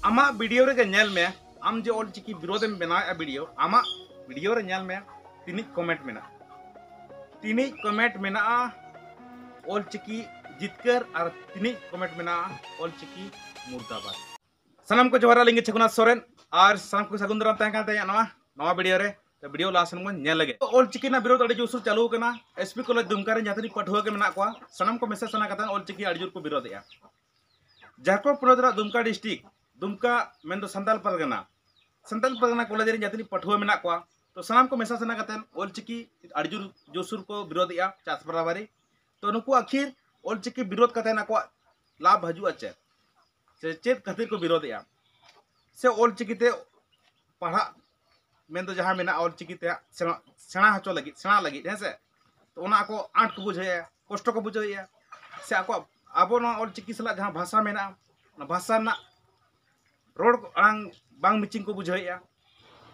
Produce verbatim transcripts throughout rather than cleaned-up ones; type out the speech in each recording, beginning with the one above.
ᱟᱢᱟᱜ ᱵᱷᱤᱰᱤᱭᱳ ᱨᱮᱜᱮ ᱧᱮᱞ ᱢᱮ, ᱟᱢ ᱡᱮ ᱚᱞᱪᱤᱠᱤ ᱵᱤᱨᱳᱫᱷ ᱮᱢ ᱵᱮᱱᱟᱣᱮᱫᱼᱟ ᱵᱷᱤᱰᱤᱭᱳ, ᱟᱢᱟᱜ ᱵᱷᱤᱰᱤᱭᱳ ᱨᱮ ᱧᱮᱞ ᱢᱮ ᱛᱤᱱᱤᱡ ᱠᱚᱢᱮᱱᱴ ᱢᱮᱱᱟᱜᱼᱟ, ᱛᱤᱱᱤᱡ ᱠᱚᱢᱮᱱᱴ ᱢᱮᱱᱟᱜᱼᱟ ᱚᱞᱪᱤᱠᱤ ᱡᱤᱛᱠᱟᱹᱨ ᱟᱨ ᱛᱤᱱᱤᱡ ᱠᱚᱢᱮᱱᱴ ᱢᱮᱱᱟᱜᱼᱟ ᱚᱞᱪᱤᱠᱤ ᱢᱩᱨᱫᱟᱵᱟᱫ᱾ ᱥᱟᱱᱟᱢ ᱠᱚ ᱡᱚᱦᱟᱨ, ᱟᱹᱞᱤᱧ ᱜᱮ ᱪᱷᱮᱜᱩᱱᱟᱛᱷ ᱥᱚᱨᱮᱱ ᱟᱨ ᱥᱟᱱᱟᱢ ᱠᱚ ᱥᱟᱹᱜᱩᱱ ᱫᱟᱨᱟᱢ ᱛᱟᱦᱮᱸ ᱠᱟᱱ ᱛᱟᱭᱟ ᱱᱚᱣᱟ ᱱᱚᱣᱟ ᱵᱷᱤᱰᱤᱭᱳ ᱨᱮ᱾ ᱛᱚ ᱵᱷᱤᱰᱤᱭᱳ ᱞᱟᱦᱟ ᱥᱮᱱ ᱵᱚᱱ ᱧᱮᱞ ᱞᱮᱜᱮ᱾ ᱛᱚ ᱚᱞᱪᱤᱠᱤ ᱨᱮᱱᱟᱜ ᱵᱤᱨᱳᱫᱷ ᱟᱹᱰᱤ ᱡᱳᱨᱥᱳᱨ ᱪᱟᱹᱞᱩ ᱟᱠᱟᱱᱟ᱾ ᱮᱥ ᱯᱤ ᱠᱚᱞᱮᱡᱽ ᱫᱩᱢᱠᱟ ᱨᱮᱱ ᱡᱟᱦᱟᱸ ᱛᱤᱱᱟᱹᱜ ᱯᱟᱹᱴᱷᱩᱣᱟᱹ ᱜᱮ ᱢᱮᱱᱟᱜ ᱠᱚᱣᱟ, ᱥᱟᱱᱟᱢ ᱠᱚ ᱢᱮᱥᱟ ᱥᱟᱱᱟ ᱠᱟᱛᱮ ᱚᱞᱪᱤᱠᱤ ᱟᱹᱰᱤ ᱡᱳᱨ ᱠᱚ ᱵᱤᱨᱳᱫᱷᱮᱜᱼᱟ᱾ ᱡᱷᱟᱲᱠᱷᱚᱸᱰ ᱯᱚᱱᱚᱛ ᱨᱮᱱᱟᱜ ᱫᱩᱢᱠᱟ ᱰᱤᱥᱴᱨᱤᱠᱴ, ᱫᱩᱢᱠᱟ ᱢᱮᱱᱫᱚ ᱥᱟᱱᱛᱟᱞ ᱯᱟᱨᱜᱟᱱᱟ, ᱥᱟᱱᱛᱟᱞ ᱯᱟᱨᱜᱟᱱᱟ ᱠᱚᱞᱮᱡᱽ ᱨᱮᱱ ᱡᱟᱦᱟᱸ ᱛᱤᱱᱟᱹᱜ ᱯᱟᱹᱴᱷᱩᱣᱟᱹ ᱢᱮᱱᱟᱜ ᱠᱚᱣᱟ, ᱛᱚ ᱥᱟᱱᱟᱢ ᱠᱚ ᱢᱮᱥᱟ ᱥᱟᱱᱟ ᱠᱟᱛᱮ ᱚᱞᱪᱤᱠᱤ ᱟᱹᱰᱤ ᱡᱳᱨ ᱡᱳᱨᱥᱳᱨ ᱠᱚ ᱵᱤᱨᱳᱫᱷᱮᱜᱼᱟ, ᱪᱟᱥ ᱵᱟᱨᱟᱵᱟᱨᱤ᱾ ᱛᱚ ᱱᱩᱠᱩ ᱟᱹᱠᱷᱤᱨ ᱚᱞᱪᱤᱠᱤ ᱵᱤᱨᱳᱫᱷ ᱠᱟᱛᱮ ᱟᱠᱚᱣᱟᱜ ᱞᱟᱵᱷ ᱦᱤᱡᱩᱜᱼᱟ ᱪᱮᱫ? ᱥᱮ ᱪᱮᱫ ᱠᱷᱟᱹᱛᱤᱨ ᱠᱚ ᱵᱤᱨᱳᱫᱷᱮᱜᱼᱟ? ᱥᱮ ᱚᱞᱪᱤᱠᱤ ᱛᱮ ᱯᱟᱲᱦᱟᱜ ᱢᱮᱱᱫᱚ ᱡᱟᱦᱟᱸ ᱢᱮᱱᱟᱜᱼᱟ, ᱚᱞᱪᱤᱠᱤ ᱛᱮ ᱦᱟᱸᱜ ᱥᱮᱬᱟ, ᱥᱮᱬᱟ ᱦᱚᱪᱚ ᱞᱟᱹᱜᱤᱫ, ᱥᱮᱬᱟ ᱞᱟᱹᱜᱤᱫ, ᱦᱮᱸ ᱥᱮ? ᱛᱚ ᱚᱱᱟ ᱟᱠᱚ ᱟᱸᱴ ᱠᱚ ᱵᱩᱡᱷᱟᱹᱣᱮᱫᱼᱟ, ᱠᱚᱥᱴᱚ ᱠᱚ ᱵᱩᱡᱷᱟᱹᱣᱮᱫᱼᱟ᱾ ᱥᱮ ᱟᱠᱚᱣᱟᱜ, ᱟᱵᱚ ᱱᱚᱣᱟ ᱚᱞᱪᱤᱠᱤ ᱥᱟᱞᱟᱜ ᱡᱟᱦᱟᱸ ᱵᱷᱟᱥᱟ ᱢᱮᱱᱟᱜᱼᱟ, ᱚᱱᱟ ᱵᱷᱟᱥᱟ ᱨᱮᱱᱟᱜ ᱨᱚᱲ ᱟᱲᱟᱝ ᱵᱟᱝ ᱢᱮᱪᱤᱝ ᱠᱚ ᱵᱩᱡᱷᱟᱹᱣᱮᱫᱼᱟ᱾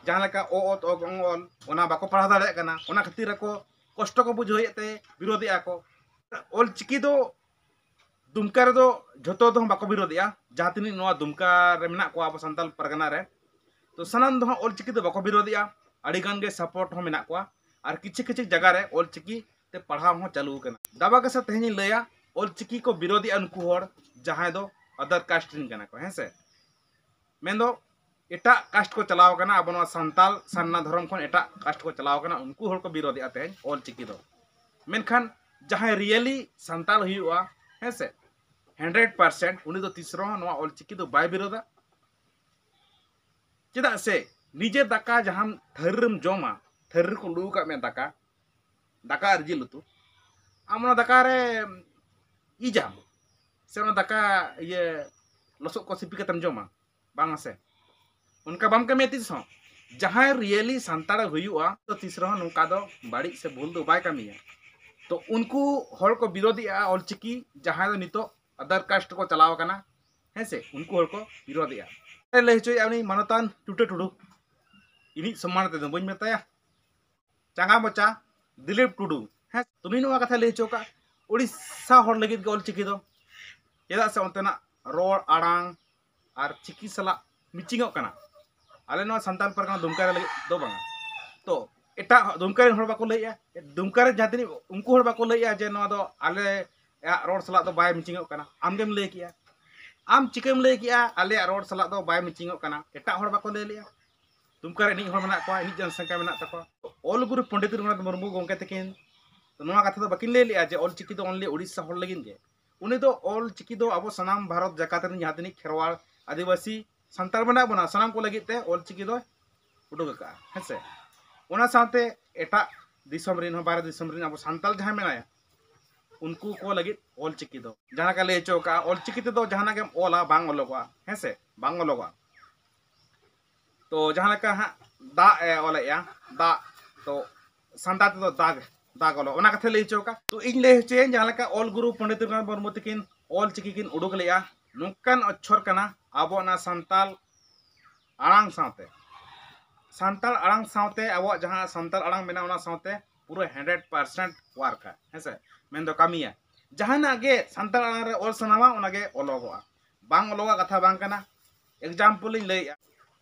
ᱡᱟᱦᱟᱸ ᱞᱮᱠᱟ ᱚ, ᱚᱛ, ᱚᱜ, ᱚᱝ, ᱚᱞ, ᱚᱱᱟ ᱵᱟᱠᱚ ᱯᱟᱲᱦᱟᱣ ᱫᱟᱲᱮᱭᱟᱜ ᱠᱟᱱᱟ᱾ ᱚᱱᱟ ᱠᱷᱟᱹᱛᱤᱨ ᱟᱠᱚ ᱠᱚᱥᱴᱚ ᱠᱚ ᱵᱩᱡᱷᱟᱹᱣᱮᱫ ᱛᱮ ᱵᱤᱨᱳᱫᱷᱮᱜᱼᱟ ᱠᱚ᱾ ᱚᱞᱪᱤᱠᱤ ᱫᱚ ᱫᱩᱢᱠᱟ ᱨᱮᱫᱚ ᱡᱷᱚᱛᱚ ᱫᱚ ᱵᱟᱠᱚ ᱵᱤᱨᱳᱫᱷᱮᱜᱼᱟ᱾ ᱡᱟᱦᱟᱸ ᱛᱤᱱᱟᱹᱜ ᱱᱚᱣᱟ ᱫᱩᱢᱠᱟ ᱨᱮ ᱢᱮᱱᱟᱜ ᱠᱚᱣᱟ ᱟᱵᱚ ᱥᱟᱱᱛᱟᱲ ᱯᱟᱨᱜᱟᱱᱟ ᱨᱮ, ᱛᱚ ᱥᱟᱱᱟᱢ ᱫᱚ ᱦᱟᱸᱜ ᱚᱞᱪᱤᱠᱤ ᱫᱚ ᱵᱟᱠᱚ ᱵᱤᱨᱳᱫᱷᱮᱜᱼᱟ᱾ ᱟᱹᱰᱤ ᱜᱟᱱ ᱜᱮ ᱥᱟᱯᱳᱨᱴ ᱦᱚᱸ ᱢᱮᱱᱟᱜ ᱠᱚᱣᱟ᱾ ᱟᱨ ᱠᱤᱪᱷᱩ ᱠᱤᱪᱷᱩ ᱡᱟᱭᱜᱟ ᱨᱮ ᱚᱞᱪᱤᱠᱤ ᱛᱮ ᱯᱟᱲᱦᱟᱣ ᱦᱚᱸ ᱪᱟᱹᱞᱩ ᱟᱠᱟᱱᱟ᱾ ᱫᱟᱵᱟ ᱠᱟᱛᱷᱟ ᱛᱮᱦᱮᱧ ᱤᱧ ᱞᱟᱹᱭᱟ, ᱚᱞᱪᱤᱠᱤ ᱠᱚ ᱵᱤᱨᱳᱫᱷᱮᱜᱼᱟ ᱱᱩᱠᱩ ᱦᱚᱲ ᱡᱟᱦᱟᱸᱭ ᱫᱚ ᱟᱫᱟᱨ ᱠᱟᱥᱴ ᱨᱮᱱ ᱠᱟᱱᱟ ᱠᱚ, ᱦᱮᱸ ᱥᱮ? ᱢᱮᱱᱫᱚ ᱮᱴᱟᱜ ᱠᱟᱥᱴ ᱠᱚ ᱪᱟᱞᱟᱣ ᱟᱠᱟᱱᱟ, ᱟᱵᱚ ᱱᱚᱣᱟ ᱥᱟᱱᱛᱟᱞ ᱥᱟᱨᱱᱟ ᱫᱷᱚᱨᱚᱢ ᱠᱷᱚᱱ ᱮᱴᱟᱜ ᱠᱟᱥᱴ ᱠᱚ ᱪᱟᱞᱟᱣ ᱟᱠᱟᱱᱟ, ᱩᱱᱠᱩ ᱦᱚᱲ ᱠᱚ ᱵᱤᱨᱳᱫᱷᱮᱜᱼᱟ ᱛᱮᱦᱮᱧ ᱚᱞᱪᱤᱠᱤ ᱫᱚ᱾ ᱢᱮᱱᱠᱷᱟᱱ ᱡᱟᱦᱟᱸᱭ ᱨᱤᱭᱮᱞᱤ ᱥᱟᱱᱛᱟᱲ ᱦᱩᱭᱩᱜᱼᱟ, ᱦᱮᱸ ᱥᱮ, ᱦᱟᱱᱰᱨᱮᱰ ᱯᱟᱨᱥᱮᱱᱴ, ᱩᱱᱤ ᱫᱚ ᱛᱤᱥ ᱨᱮᱦᱚᱸ ᱱᱚᱣᱟ ᱚᱞᱪᱤᱠᱤ ᱫᱚ ᱵᱟᱭ ᱵᱤᱨᱳᱫᱷᱟ᱾ ᱪᱮᱫᱟᱜ ᱥᱮ ᱱᱤᱡᱮ ᱫᱟᱠᱟ ᱡᱟᱦᱟᱸᱢ ᱛᱷᱟᱹᱨᱤ ᱨᱮᱢ ᱡᱚᱢᱟ, ᱛᱷᱟᱹᱨᱤ ᱨᱮᱠᱚ ᱞᱩ ᱟᱠᱟᱫ ᱢᱮᱭᱟ ᱫᱟᱠᱟ, ᱫᱟᱠᱟ ᱟᱨ ᱡᱤᱞ ᱩᱛᱩ, ᱟᱢ ᱚᱱᱟ ᱫᱟᱠᱟ ᱨᱮ ᱤᱡᱟᱢ ᱥᱮ ᱚᱱᱟ ᱫᱟᱠᱟ ᱤᱭᱟᱹ ᱞᱚᱥᱚᱫ ᱠᱚ ᱥᱤᱯᱤ ᱠᱟᱛᱮᱢ ᱡᱚᱢᱟ? ᱵᱟᱝ ᱥᱮ? ᱚᱱᱠᱟ ᱵᱟᱢ ᱠᱟᱹᱢᱤᱭᱟ ᱛᱤᱥ ᱦᱚᱸ᱾ ᱡᱟᱦᱟᱸᱭ ᱨᱤᱭᱮᱞᱤ ᱥᱟᱱᱛᱟᱲ ᱦᱩᱭᱩᱜᱼᱟ, ᱛᱚ ᱛᱤᱥ ᱨᱮᱦᱚᱸ ᱱᱚᱝᱠᱟ ᱫᱚ ᱵᱟᱹᱲᱤᱡ ᱥᱮ ᱵᱷᱩᱞ ᱫᱚ ᱵᱟᱭ ᱠᱟᱹᱢᱤᱭᱟ᱾ ᱛᱚ ᱩᱱᱠᱩ ᱦᱚᱲ ᱠᱚ ᱵᱤᱨᱳᱫᱷᱮᱜᱼᱟ ᱚᱞᱪᱤᱠᱤ, ᱡᱟᱦᱟᱸᱭ ᱫᱚ ᱱᱤᱛᱚᱜ ᱟᱫᱟᱨ ᱠᱟᱥᱴ ᱠᱚ ᱪᱟᱞᱟᱣ ᱟᱠᱟᱱᱟ, ᱦᱮᱸ ᱥᱮ, ᱩᱱᱠᱩ ᱦᱚᱲ ᱠᱚ ᱵᱤᱨᱳᱫᱷᱮᱜᱼᱟ᱾ ᱞᱟᱹᱭ ᱦᱚᱪᱚᱭᱮᱫᱼᱟ ᱩᱱᱤ ᱢᱟᱱᱚᱛᱟᱱ ᱪᱩᱴᱟᱹ ᱴᱩᱰᱩ, ᱤᱧᱤᱡ ᱥᱚᱢᱢᱟᱱ ᱛᱮᱫᱚ ᱵᱟᱹᱧ ᱢᱮᱛᱟᱭᱟ, ᱪᱟᱸᱜᱟ ᱢᱚᱪᱟ ᱫᱤᱞᱤᱯ ᱴᱩᱰᱩ, ᱦᱮᱸ, ᱩᱱᱤ ᱱᱚᱣᱟ ᱠᱟᱛᱷᱟᱭ ᱞᱟᱹᱭ ᱦᱚᱪᱚ ᱟᱠᱟᱫ, ᱩᱲᱤᱥᱥᱟ ᱦᱚᱲ ᱞᱟᱹᱜᱤᱫ ᱜᱮ ᱚᱞᱪᱤᱠᱤ ᱫᱚ᱾ ᱪᱮᱫᱟᱜ ᱥᱮ ᱚᱱᱛᱮᱱᱟᱜ ᱨᱚᱲ ᱟᱲᱟᱝ, ᱟᱨ ᱪᱤᱠᱤ ᱥᱟᱞᱟᱜ ᱢᱮᱪᱤᱝᱚᱜ ᱠᱟᱱᱟ᱾ ᱟᱞᱮ ᱱᱚᱣᱟ ᱥᱟᱱᱛᱟᱲ ᱯᱟᱨᱜᱟᱱᱟ ᱫᱩᱢᱠᱟ ᱨᱮ ᱞᱟᱹᱜᱤᱫ ᱫᱚ ᱵᱟᱝᱟ, ᱛᱚ ᱮᱴᱟᱜ ᱫᱩᱢᱠᱟ ᱨᱮᱱ ᱦᱚᱲ ᱵᱟᱠᱚ ᱞᱟᱹᱭᱮᱜᱼᱟ, ᱫᱩᱢᱠᱟ ᱨᱮ ᱡᱟᱦᱟᱸ ᱛᱤᱱᱟᱹᱜ ᱩᱱᱠᱩ ᱦᱚᱲ ᱵᱟᱠᱚ ᱞᱟᱹᱭᱮᱜᱼᱟ ᱡᱮ ᱱᱚᱣᱟ ᱫᱚ ᱟᱞᱮᱭᱟᱜ ᱨᱚᱲ ᱥᱟᱞᱟᱜ ᱫᱚ ᱵᱟᱭ ᱢᱮᱪᱤᱝᱚᱜ ᱠᱟᱱᱟ᱾ ᱟᱢ ᱜᱮᱢ ᱞᱟᱹᱭ ᱠᱮᱜᱼᱟ, ᱟᱢ ᱪᱤᱠᱟᱹᱢ ᱞᱟᱹᱭ ᱠᱮᱜᱼᱟ ᱟᱞᱮᱭᱟᱜ ᱨᱚᱲ ᱥᱟᱞᱟᱜ ᱫᱚ ᱵᱟᱭ ᱢᱮᱪᱤᱝᱚᱜ ᱠᱟᱱᱟ? ᱮᱴᱟᱜ ᱦᱚᱲ ᱵᱟᱠᱚ ᱞᱟᱹᱭ ᱞᱮᱜᱼᱟ? ᱫᱩᱢᱠᱟ ᱨᱮ ᱮᱱᱮᱡ ᱦᱚᱲ ᱢᱮᱱᱟᱜ ᱠᱚᱣᱟ, ᱮᱱᱮᱡ ᱡᱚᱱ ᱥᱚᱝᱠᱷᱟ ᱢᱮᱱᱟᱜ ᱛᱟᱠᱚᱣᱟ᱾ ᱚᱞ ᱜᱩᱨᱩ ᱯᱚᱱᱰᱤᱛ ᱨᱚᱜᱷᱩᱱᱟᱛᱷ ᱢᱩᱨᱢᱩ ᱜᱚᱢᱠᱮ ᱛᱟᱹᱠᱤᱱ ᱱᱚᱣᱟ ᱠᱟᱛᱷᱟ ᱫᱚ ᱵᱟᱹᱠᱤᱱ ᱞᱟᱹᱭ ᱞᱮᱜᱼᱟ ᱡᱮ ᱚᱞ ᱪᱤᱠᱤ ᱫᱚ only ᱩᱲᱤᱥᱥᱟ ᱦᱚᱲ ᱞᱟᱹᱜᱤᱫ ᱜᱮ᱾ ᱩᱱᱤ ᱫᱚ ᱚᱞ ᱪᱤᱠᱤ ᱫᱚ ᱟᱵᱚ ᱥᱟᱱᱟᱢ ᱵᱷᱟᱨᱚᱛ ᱡᱟᱠᱟᱛ ᱨᱮᱱ ᱡᱟᱦᱟᱸ ᱛᱤᱱᱟᱹᱜ ᱠᱷᱮᱨᱣᱟᱲ, ᱟᱹᱫᱤᱵᱟᱹᱥᱤ, ᱥᱟᱱᱛᱟᱲ ᱢᱮᱱᱟᱜ ᱵᱚᱱᱟ, ᱥᱟᱱᱟᱢ ᱠᱚ ᱞᱟᱹᱜᱤᱫ ᱛᱮ ᱚᱞ ᱪᱤᱠᱤ ᱫᱚᱭ ᱩᱰᱩᱠ ᱟᱠᱟᱫᱼᱟ, ᱦᱮᱸ ᱥᱮ᱾ ᱚᱱᱟ ᱥᱟᱶᱛᱮ ᱮᱴᱟᱜ ᱫᱤᱥᱚᱢ ᱨᱮᱱ ᱦᱚᱸ, ᱵᱟᱦᱨᱮ ᱫᱤᱥᱚᱢ ᱨᱮᱱ ᱟᱵᱚ ᱥᱟᱱᱛᱟᱲ ᱡᱟᱦᱟᱸᱭ ᱢᱮᱱᱟᱭᱟ, ᱩᱱᱠᱩ ᱠᱚ ᱞᱟᱹᱜᱤᱫ ᱚᱞ ᱪᱤᱠᱤ ᱫᱚ ᱡᱟᱦᱟᱸ ᱞᱮᱠᱟ ᱞᱟᱹᱭ ᱦᱚᱪᱚ ᱟᱠᱟᱫᱼᱟ, ᱚᱞ ᱪᱤᱠᱤ ᱛᱮᱫᱚ ᱡᱟᱦᱟᱱᱟᱜ ᱜᱮᱢ ᱚᱞᱟ ᱵᱟᱝ ᱚᱞᱚᱜᱚᱜᱼᱟ, ᱦᱮᱸ ᱥᱮ, ᱵᱟᱝ ᱚᱞᱚᱜᱚᱜᱼᱟ᱾ ᱛᱚ ᱡᱟᱦᱟᱸ ᱞᱮᱠᱟ ᱦᱟᱸᱜ ᱫᱟᱜ ᱮ ᱚᱞᱮᱜᱼᱟ, ᱫᱟᱜ, ᱛᱚ ᱥᱟᱱᱛᱟᱲ ᱛᱮᱫᱚ ᱫᱟᱜ, ᱫᱟᱜ ᱚᱞᱚᱜ, ᱚᱱᱟ ᱠᱟᱛᱷᱟ ᱞᱟᱹᱭ ᱦᱚᱪᱚ ᱟᱠᱟᱫ᱾ ᱛᱚ ᱤᱧ ᱞᱟᱹᱭ ᱦᱚᱪᱚᱭᱟᱹᱧ, ᱡᱟᱦᱟᱸ ᱞᱮᱠᱟ ᱚᱞ ᱜᱩᱨᱩ ᱯᱚᱱᱰᱤᱛ ᱨᱚᱜᱷᱩᱱᱟᱛᱷ ᱢᱩᱨᱢᱩ ᱛᱟᱹᱠᱤᱱ ᱚᱞ ᱪᱤᱠᱤ ᱠᱤᱱ ᱩᱰᱩᱠ ᱞᱮᱜᱼᱟ, ᱱᱚᱝᱠᱟᱱ ᱚᱠᱠᱷᱚᱨ ᱠᱟᱱᱟ ᱟᱵᱚ ᱚᱱᱟ ᱥᱟᱱᱛᱟᱲ ᱟᱲᱟᱝ ᱥᱟᱶᱛᱮ, ᱥᱟᱱᱛᱟᱲ ᱟᱲᱟᱝ ᱥᱟᱶᱛᱮ ᱟᱵᱚᱣᱟᱜ ᱡᱟᱦᱟᱸ ᱥᱟᱱᱛᱟᱲ ᱟᱲᱟᱝ ᱢᱮᱱᱟᱜᱼᱟ, ᱚᱱᱟ ᱥᱟᱶᱛᱮ ᱯᱩᱨᱟᱹ hundred percent work ᱟ, ᱦᱮᱸ ᱥᱮ, ᱢᱮᱱᱫᱚ ᱠᱟᱹᱢᱤᱭᱟ᱾ ᱡᱟᱦᱟᱱᱟᱜ ᱜᱮ ᱥᱟᱱᱛᱟᱲ ᱟᱲᱟᱝ ᱨᱮ ᱚᱞ ᱥᱟᱱᱟᱢᱟ, ᱚᱱᱟᱜᱮ ᱚᱞᱚᱜᱚᱜᱼᱟ, ᱵᱟᱝ ᱚᱞᱚᱜᱟᱜ ᱠᱟᱛᱷᱟ ᱵᱟᱝ ᱠᱟᱱᱟ᱾ Example ᱤᱧ ᱞᱟᱹᱭᱮᱜᱼᱟ,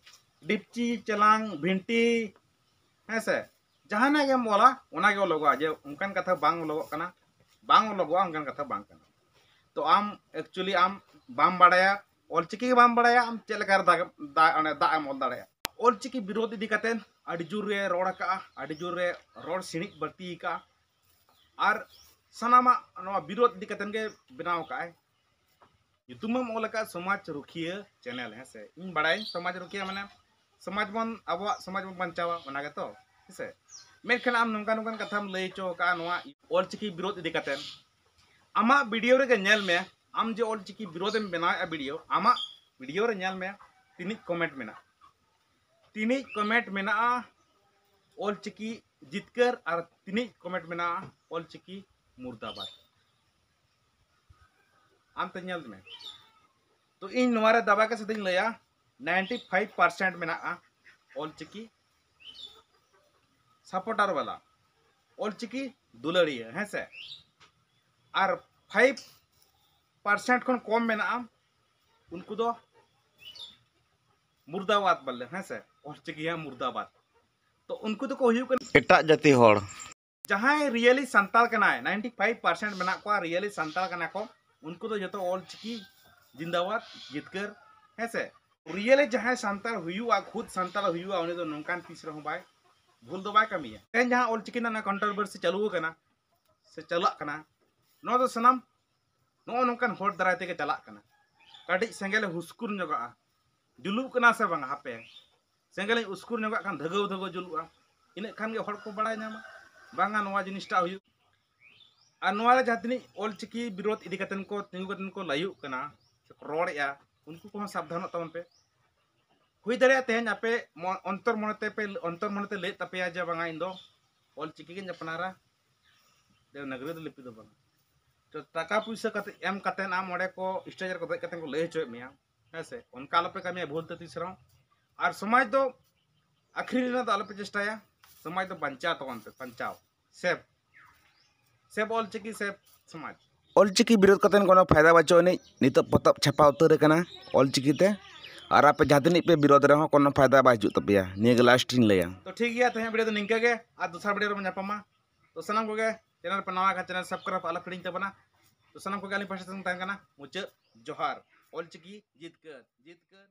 ᱰᱤᱯᱪᱤ, ᱪᱮᱞᱟᱝ, ᱵᱷᱤᱱᱴᱤ, ᱦᱮᱸ ᱥᱮ, ᱡᱟᱦᱟᱱᱟᱜ ᱜᱮᱢ ᱚᱞᱟ, ᱚᱱᱟᱜᱮ ᱚᱞᱚᱜᱚᱜᱼᱟ᱾ ᱡᱮ ᱚᱱᱠᱟᱱ ᱠᱟᱛᱷᱟ ᱵᱟᱝ ᱚᱞᱚᱜᱚᱜ ᱠᱟᱱᱟ, ᱵᱟᱝ ᱚᱞᱚᱜᱚᱜᱼᱟ, ᱚᱱᱠᱟᱱ ᱠᱟᱛᱷᱟ ᱵᱟᱝ ᱠᱟᱱᱟ᱾ ᱛᱚ ᱟᱢ actually ᱟᱢ ᱵᱟᱢ ᱵᱟᱲᱟᱭᱟ, ᱚᱞ ᱪᱤᱠᱤ ᱜᱮ ᱵᱟᱢ ᱵᱟᱲᱟᱭᱟ, ᱟᱢ ᱪᱮᱫ ᱞᱮᱠᱟ ᱨᱮ ᱫᱟᱜ, ᱫᱟᱜ, ᱚᱱᱮ ᱫᱟᱜ ᱮᱢ ᱚᱞ ᱫᱟᱲᱮᱭᱟᱜᱼᱟ? ᱚᱞ ᱪᱤᱠᱤ ᱵᱤᱨᱳᱫᱷ ᱤᱫᱤ ᱠᱟᱛᱮ ᱟᱹᱰᱤ ᱡᱳᱨ ᱨᱮ ᱨᱚᱲ ᱟᱠᱟᱜᱼᱟ, ᱟᱹᱰᱤ ᱡᱳᱨ ᱨᱮ ᱨᱚᱲ ᱥᱤᱬᱤᱡ ᱵᱟᱹᱲᱛᱤ ᱟᱠᱟᱜᱼᱟ᱾ ᱟᱨ ᱥᱟᱱᱟᱢᱟᱜ ᱱᱚᱣᱟ ᱵᱤᱨᱳᱫᱷ ᱤᱫᱤ ᱠᱟᱛᱮ ᱜᱮ ᱵᱮᱱᱟᱣ ᱟᱠᱟᱜᱼᱟᱭ᱾ ᱧᱩᱛᱩᱢ ᱮᱢ ᱚᱞ ᱟᱠᱟᱫ ᱥᱚᱢᱟᱡᱽ ᱨᱩᱠᱷᱤᱭᱟᱹ channel, ᱦᱮᱸ ᱥᱮ? ᱤᱧ ᱵᱟᱲᱟᱭᱟᱹᱧ ᱥᱚᱢᱟᱡᱽ ᱨᱩᱠᱷᱤᱭᱟᱹ ᱢᱟᱱᱮ ᱥᱚᱢᱟᱡᱽ ᱵᱚᱱ, ᱟᱵᱚᱣᱟᱜ ᱥᱚᱢᱟᱡᱽ ᱵᱚᱱ ᱵᱟᱧᱪᱟᱣᱟ, ᱚᱱᱟ ᱜᱮᱛᱚ, ᱦᱮᱸ ᱥᱮ? ᱢᱮᱱᱠᱷᱟᱱ ᱟᱢ ᱱᱚᱝᱠᱟ ᱱᱚᱝᱠᱟᱱ ᱠᱟᱛᱷᱟᱢ ᱞᱟᱹᱭ ᱦᱚᱪᱚ ᱟᱠᱟᱫᱼᱟ ᱱᱚᱣᱟ ᱚᱞᱪᱤᱠᱤ ᱵᱤᱨᱳᱫᱷ ᱤᱫᱤ ᱠᱟᱛᱮ᱾ ᱟᱢᱟᱜ video ᱨᱮᱜᱮ ᱧᱮᱞ ᱢᱮ, ᱟᱢ ᱡᱮ ᱚᱞᱪᱤᱠᱤ ᱵᱤᱨᱳᱫᱷ ᱮᱢ ᱵᱮᱱᱟᱣᱮᱫᱼᱟ video, ᱟᱢᱟᱜ video ᱨᱮ ᱧᱮᱞ ᱢᱮ ᱛᱤᱱᱤᱡ comment ᱢᱮᱱᱟᱜᱼᱟ, ᱛᱤᱱᱤᱡ comment ᱢᱮᱱᱟᱜᱼᱟ ᱚᱞᱪᱤᱠᱤ ᱡᱤᱛᱠᱟᱹᱨ ᱟᱨ ᱛᱤᱱᱤᱡ comment ᱢᱮᱱᱟᱜᱼᱟ ᱚᱞᱪᱤᱠᱤ ᱢᱩᱨᱫᱟᱵᱟᱫ᱾ ᱟᱢ ᱛᱮ ᱧᱮᱞ ᱢᱮ᱾ ᱛᱚ ᱤᱧ ᱱᱚᱣᱟ ᱨᱮ ᱫᱟᱵᱟ ᱠᱮ ᱥᱟᱛᱮᱧ ᱞᱟᱹᱭᱟ, ninety five percent ᱢᱮᱱᱟᱜᱼᱟ ᱚᱞᱪᱤᱠᱤ supporter ᱵᱟᱞᱟ, ᱚᱞᱪᱤᱠᱤ ᱫᱩᱞᱟᱹᱲᱤᱭᱟᱹ, ᱦᱮᱸ ᱥᱮ? ᱟᱨ five percent ᱠᱷᱚᱱ ᱠᱚᱢ ᱢᱮᱱᱟᱜᱼᱟ ᱩᱱᱠᱩ ᱫᱚ ᱢᱩᱨᱫᱟᱵᱟᱫ ᱵᱚᱞᱮ, ᱦᱮᱸ ᱥᱮ, ᱚᱞᱪᱤᱠᱤ ᱦᱟᱸᱜ ᱢᱩᱨᱫᱟᱵᱟᱫ᱾ ᱛᱚ ᱩᱱᱠᱩ ᱫᱚᱠᱚ ᱦᱩᱭᱩᱜ ᱠᱟᱱᱟ ᱮᱴᱟᱜ ᱡᱟᱹᱛᱤ ᱦᱚᱲ᱾ ᱡᱟᱦᱟᱸᱭ ᱨᱤᱭᱮᱞᱤ ᱥᱟᱱᱛᱟᱲ ᱠᱟᱱᱟᱭ, ᱱᱟᱭᱤᱱᱴᱤ ᱯᱷᱟᱭᱤᱵᱷ ᱯᱟᱨᱥᱮᱱᱴ ᱢᱮᱱᱟᱜ ᱠᱚᱣᱟ ᱨᱤᱭᱮᱞᱤ ᱥᱟᱱᱛᱟᱲ ᱠᱟᱱᱟ ᱠᱚ, ᱩᱱᱠᱩ ᱫᱚ ᱡᱚᱛᱚ ᱚᱞᱪᱤᱠᱤ ᱡᱤᱱᱫᱟᱵᱟᱫ, ᱡᱤᱛᱠᱟᱹᱨ, ᱦᱮᱸ ᱥᱮ᱾ ᱨᱤᱭᱮᱞᱤ ᱡᱟᱦᱟᱸᱭ ᱥᱟᱱᱛᱟᱲ ᱦᱩᱭᱩᱜᱼᱟ, ᱠᱷᱩᱫ ᱥᱟᱱᱛᱟᱲ ᱦᱩᱭᱩᱜᱼᱟ, ᱩᱱᱤ ᱫᱚ ᱱᱚᱝᱠᱟᱱ ᱛᱤᱥ ᱨᱮᱦᱚᱸ ᱵᱟᱭ, ᱵᱷᱩᱞ ᱫᱚ ᱵᱟᱭ ᱠᱟᱹᱢᱤᱭᱟ᱾ ᱛᱮᱦᱮᱧ ᱡᱟᱦᱟᱸ ᱚᱞᱪᱤᱠᱤ ᱨᱮᱱᱟᱜ ᱠᱚᱱᱴᱨᱳᱵᱷᱟᱨᱥᱤ ᱪᱟᱹᱞᱩ ᱟᱠᱟᱱᱟ ᱥᱮ ᱪᱟᱞᱟᱜ ᱠᱟᱱᱟ, ᱱᱚᱣᱟ ᱫᱚ ᱥᱟᱱᱟᱢ ᱱᱚᱜᱼᱚ ᱱᱚᱝᱠᱟᱱ ᱦᱚᱲ ᱫᱟᱨᱟᱭ ᱛᱮᱜᱮ ᱪᱟᱞᱟᱜ ᱠᱟᱱᱟ᱾ ᱠᱟᱹᱴᱤᱡ ᱥᱮᱸᱜᱮᱞᱮ ᱦᱩᱥᱠᱩᱨ ᱧᱚᱜᱚᱜᱼᱟ, ᱡᱩᱞᱩᱜ ᱠᱟᱱᱟ ᱥᱮ ᱵᱟᱝ, ᱦᱟᱯᱮ ᱥᱮᱸᱜᱮᱞᱤᱧ ᱩᱥᱠᱩᱨ ᱧᱚᱜᱟᱜ ᱠᱷᱟᱱ ᱫᱷᱟᱹᱜᱟᱹᱣ ᱫᱷᱟᱹᱜᱟᱹᱣ ᱡᱩᱞᱩᱜᱼᱟ, ᱤᱱᱟᱹᱜ ᱠᱷᱟᱱ ᱜᱮ ᱦᱚᱲ ᱠᱚ ᱵᱟᱲᱟᱭ ᱧᱟᱢᱟ ᱵᱟᱝᱟ ᱱᱚᱣᱟ ᱡᱤᱱᱤᱥᱴᱟ ᱦᱩᱭᱩᱜ᱾ ᱟᱨ ᱱᱚᱣᱟ ᱨᱮ ᱡᱟᱦᱟᱸ ᱛᱤᱱᱟᱹᱜ ᱚᱞᱪᱤᱠᱤ ᱵᱤᱨᱳᱫᱷ ᱤᱫᱤ ᱠᱟᱛᱮ ᱠᱚ ᱛᱤᱸᱜᱩ ᱠᱟᱛᱮ ᱠᱚ ᱞᱟᱹᱭᱩᱜ ᱠᱟᱱᱟ, ᱨᱚᱲᱮᱜᱼᱟ, ᱩᱱᱠᱩ ᱠᱚᱦᱚᱸ ᱥᱟᱵᱫᱷᱟᱱᱚᱜ ᱛᱟᱵᱚᱱ ᱯᱮ᱾ ᱦᱩᱭ ᱫᱟᱲᱮᱭᱟᱜᱼᱟ ᱛᱮᱦᱮᱧ ᱟᱯᱮ ᱢᱚ-, ᱚᱱᱛᱚᱨ ᱢᱚᱱᱮ ᱛᱮ ᱯᱮ, ᱚᱱᱛᱚᱨ ᱢᱚᱱᱮ ᱛᱮ ᱞᱟᱹᱭᱮᱫ ᱛᱟᱯᱮᱭᱟ ᱡᱮ ᱵᱟᱝᱟ ᱤᱧ ᱫᱚ ᱚᱞᱪᱤᱠᱤ ᱜᱤᱧ ᱟᱯᱱᱟᱨᱟ, ᱫᱮᱵᱽᱱᱟᱜᱚᱨᱤ ᱞᱤᱯᱤ ᱫᱚ ᱵᱟᱝ᱾ ᱛᱚ ᱴᱟᱠᱟ ᱯᱩᱭᱥᱟᱹ ᱠᱟᱛᱮ ᱮᱢ ᱠᱟᱛᱮ ᱟᱢ ᱚᱸᱰᱮ ᱠᱚ ᱥᱴᱮᱡ ᱨᱮᱠᱚ ᱫᱮᱡ ᱠᱟᱛᱮ ᱠᱚ ᱞᱟᱹᱭ ᱦᱚᱪᱚᱭᱮᱫ ᱢᱮᱭᱟ, ᱦᱮᱸ ᱥᱮ? ᱚᱱᱠᱟ ᱟᱞᱚᱯᱮ ᱠᱟᱹᱢᱤᱭᱟ ᱵᱷᱩᱞ ᱛᱮ ᱛᱤᱥ ᱨᱮᱦᱚᱸ᱾ ᱟᱨ ᱥᱚᱢᱟᱡᱽ ᱫᱚ ᱟᱹᱠᱷᱨᱤᱧ ᱨᱮᱱᱟᱜ ᱫᱚ ᱟᱞᱚᱯᱮ ᱪᱮᱥᱴᱟᱭᱟ, ᱥᱚᱢᱟᱡᱽ ᱫᱚ ᱵᱟᱧᱪᱟᱣ ᱛᱟᱵᱚᱱ ᱯᱮ, ᱵᱟᱧᱪᱟᱣ᱾ ᱥᱮᱵᱷ, ᱥᱮᱵᱷ ᱚᱞᱪᱤᱠᱤ, ᱥᱮᱵᱷ ᱥᱚᱢᱟᱡᱽ᱾ ᱚᱞᱪᱤᱠᱤ ᱵᱤᱨᱳᱫᱷ ᱠᱟᱛᱮ ᱠᱳᱱᱳ ᱯᱷᱟᱭᱫᱟ ᱵᱟᱹᱪᱩᱜ ᱟᱹᱱᱤᱡ᱾ ᱱᱤᱛᱚᱜ ᱯᱚᱛᱚᱵ ᱪᱷᱟᱯᱟ ᱩᱛᱟᱹᱨ ᱟᱠᱟᱱᱟ ᱚᱞᱪᱤᱠᱤ ᱛᱮ, ᱟᱨ ᱟᱯᱮ ᱡᱟᱦᱟᱸ ᱛᱤᱱᱟᱹᱜ ᱯᱮ ᱵᱤᱨᱳᱫᱷ ᱨᱮᱦᱚᱸ ᱠᱳᱱᱳ ᱯᱷᱟᱭᱫᱟ ᱵᱟᱭ ᱦᱤᱡᱩᱜ ᱛᱟᱯᱮᱭᱟ᱾ ᱱᱤᱭᱟᱹ ᱜᱮ ᱞᱟᱥᱴ ᱤᱧ ᱞᱟᱹᱭᱟ᱾ ᱛᱚ ᱴᱷᱤᱠ ᱜᱮᱭᱟ, ᱛᱮᱦᱮᱧ ᱵᱷᱤᱰᱤᱭᱳ ᱫᱚ ᱱᱤᱝᱠᱟᱹ ᱜᱮ, ᱟᱨ ᱫᱚᱥᱟᱨ ᱵᱷᱤᱰᱤᱭᱳ ᱨᱮᱵᱚᱱ ᱧᱟᱯᱟᱢᱟ᱾ ᱛᱚ ᱥᱟᱱᱟᱢ ᱠᱚᱜᱮ ᱪᱮᱱᱮᱞ ᱯᱮ ᱱᱟᱣᱟ ᱠᱷᱟᱱ ᱪᱮᱱᱮᱞ ᱥᱟᱵᱥᱠᱨᱟᱭᱤᱵ ᱟᱞᱚ ᱯᱮ ᱦᱤᱲᱤᱧ ᱛᱟᱵᱚᱱᱟ᱾ ᱛᱚ ᱥᱟᱱᱟᱢ ᱠᱚᱜᱮ ᱟᱹᱞᱤᱧ ᱯᱟᱦᱴᱟ ᱥᱮᱫ ᱠᱷᱚᱱ ᱛᱟᱦᱮᱱ ᱠᱟᱱᱟ ᱢᱩᱪᱟᱹᱫ ᱡᱚᱦᱟᱨ᱾ ᱚᱞᱪᱤᱠᱤ ᱡᱤᱛᱠᱟᱹᱨ, ᱡᱤᱛᱠᱟᱹᱨ᱾